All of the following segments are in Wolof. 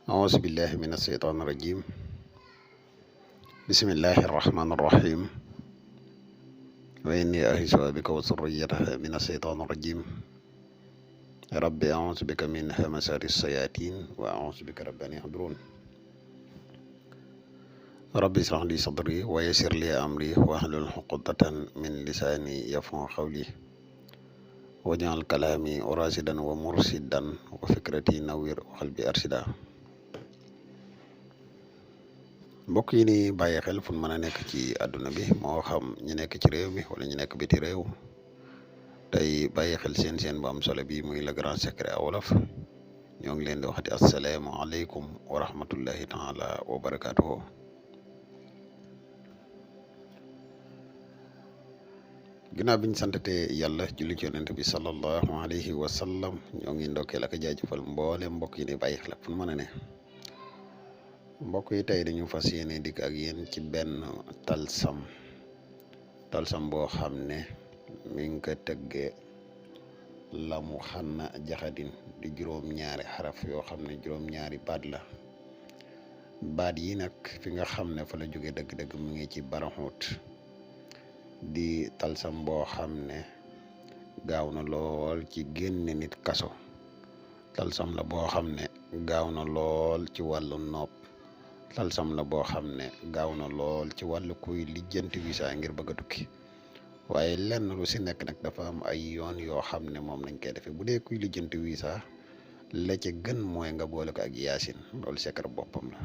أعوذ بالله من الشيطان الرجيم بسم الله الرحمن الرحيم وإني أعيذها بك وذريتها من الشيطان الرجيم رب أعوذ بك من همزات الشياطين وأعوذ بك رب أن يحضرون رب اشرح لي صدري ويسر لي أمري واحلل عقدة من لساني يفقهوا قولي واجعل كلامي راشدا ومرشدا وفكرتي نوير وقلبي أرشدا mbokk yi ni bàyyi xel fu mën a nekk ci àdduna bi moo xam ñu nekk ci réew mi wala ñu nekk biti réew tey bàyyi xel seen bu am solo bi muy le grand secret à wolof ñoo ngi leen di waxati assalaamu aleykum wa rahmatullahi taala wa barakatuhu ginnaaw biñ santate yàlla julli ci yonent bi sallallahu alayhi wa sallam ñoo ngi ndokkeel ak jaajëfal mboole mbokk yi ni bàyyi xel fu mën a ne mbokk yi tey dañu fas yéene dikk ak yéen ci benn talsam boo xam ne mi ngi ko tëggee lamu xanna jaxadin di juróom-ñaari xaraf yoo xam ne juróom-ñaari baat la baat yi nag fi nga xam ne fa la jóge dëgg-dëgg mu ngi ci baraxuut di talsam boo xam ne gaaw na lool ci génne nit kaso talsam la boo xam ne gaaw na lool ci wàllu nopp talsam la boo xam ne gaaw na lool ci wàllu kuy lijjanti visa ngir bëgg a tukki waaye lenn lu si nekk nag dafa am ay yoon yoo xam ne moom lañ koy defee bu dee kuy lijjanti visa la ca gën mooy nga boole ko ak yaasin loolu secret boppam la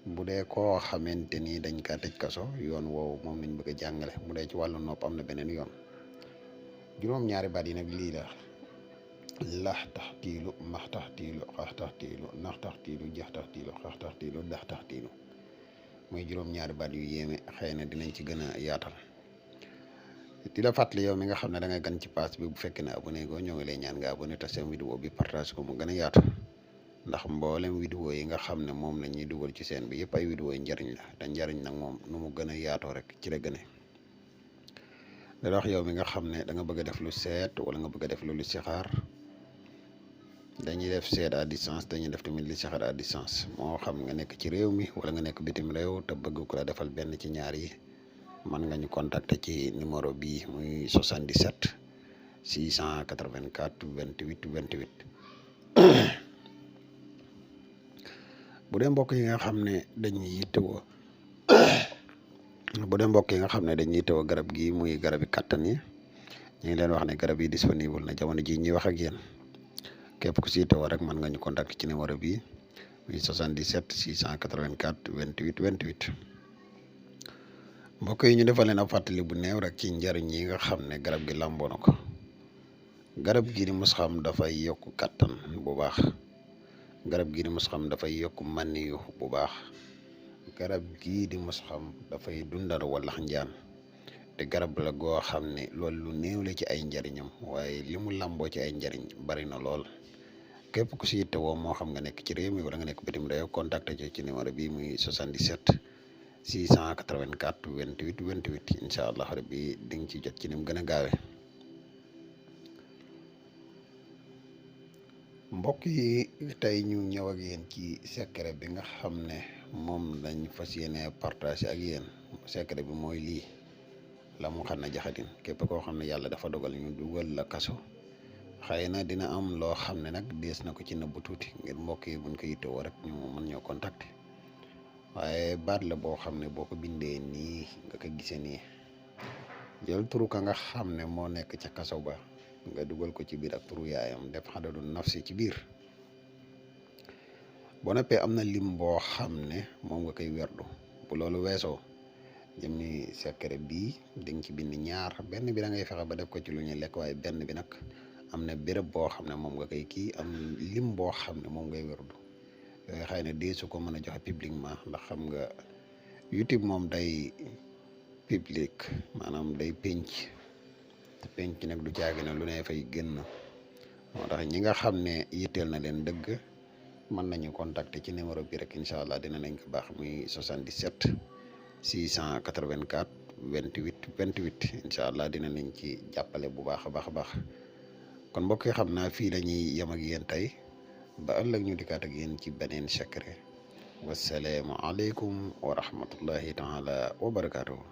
bu dee koo xamante ni dañ kaa tëj kaso yoon woowu moom lañ bëgg a jàngale bu dee ci wàllu nopp am na beneen yoon juróom-ñaari baat yi nag lii la lax tax tiilu max tax tiilu xax tax tiilu nax tax tiilu jax tax tiilu xax tax tiilu dax tax tiilu mooy juróom-ñaari baat yu yéeme xëy na dinañ ci gën a yaatal di la fàttali yow mi nga xam ne da ngay gan ci pass bi bu fekkee ne abonné go ñoo ngi lay ñaan nga abonné te seen vidéo bi partage ko mu gën a yaatu ndax mboolem vidéo yi nga xam ne moom la ñuy dugal ci seen bi yëpp ay vidéo yi njariñ la te njariñ nag moom nu mu gën a yaatoo rek ci la gën a da wax yow mi nga xam ne da nga bëgg a def lu seet wala nga bëgg a def lu listixaar dañuy def seet à distance dañuy def tamit listixaar à distance moo xam nga nekk ci réew mi wala nga nekk bitim réew te bëgg ko la defal benn ci ñaar yi man nga ñu contacter ci numéro bii muy 77 684 28 28 bu dee mbokk yi nga xam ne dañuy yittewoo garab gi muy garabi kàttan yi ñu ngi leen wax ne garab yi disponible na jamono ji ñuy wax ak yéen képp ku si yittewoo rek mën nga ñu contacter ci numéro bii muy 77 684 28 28 mbokk yi ñu defal leen ab fàttali bu néew rek ci njariñ yi nga xam ne garab gi làmboo na ko garab gii di musxam dafay yokk kàttan bu baax garab gii di musxam dafay yokk maniyu bu baax garab gii di musxam dafay dundal wallax njaan te garab la goo xam ne loolu lu néew la ci ay njariñam waaye li mu làmboo ci ay njariñ bari na lool képp ku si yittewoo moo xam nga nekk ci réew mi wala nga nekk bitim réew contacté ci numéro bi muy 77 684 28 28 incha allah rabbi di nga ci jot ci ni mu gën a gaawee mbokk yi tey ñu ñëw ak yéen ci secret bi nga xam ne moom lañ fas yéene partage ak yéen secret bi mooy lii la mu xam ne jaxatin képp koo xam ne yàlla dafa dogal ñu dugal la kaso xëy na dina am loo xam ne nag dees na ko ci nëbbu tuuti ngir mbokk yi buñ ko yittewoo rek ñu mën ñoo contacter waaye baat la boo xam ne boo ko bindee nii nga ko gisee nii jël turu ka nga xam ne moo nekk ca kaso ba nga dugal ko ci biir ak turu yaayam def xadadu nafsi ci biir boo noppee am na lim boo xam ne moom nga koy werdu bu loolu weesoo jëmmi secret bii di nga ci bind ñaar benn bi da ngay fexe ba def ko ci lu ñuy lekk waaye benn bi nag am na béréb boo xam ne moom nga koy kii am lim boo xam ne moom ngay werdu yooyu xëy na dee su ko mën a joxe publiquement ndax xam nga YouTube moom day public maanaam day penc te penc nag du caagi na lu ne fay génn moo tax ñi nga xam ne yitteel na leen dëgg mën nañu contacter ci numéro bi rek incha allah dina nañ ko baax muy 77 684 28 28 incha allah dina nañ ci jàppale bu baax a baax a baax kon mbokk yi xam naa fii la ñuy yem ak yéen tey ba ëllëg ñu dikkaat ak yéen ci beneen secret. wassalaamu aleykum wa rahmatullahi taala wa barakaatuhu.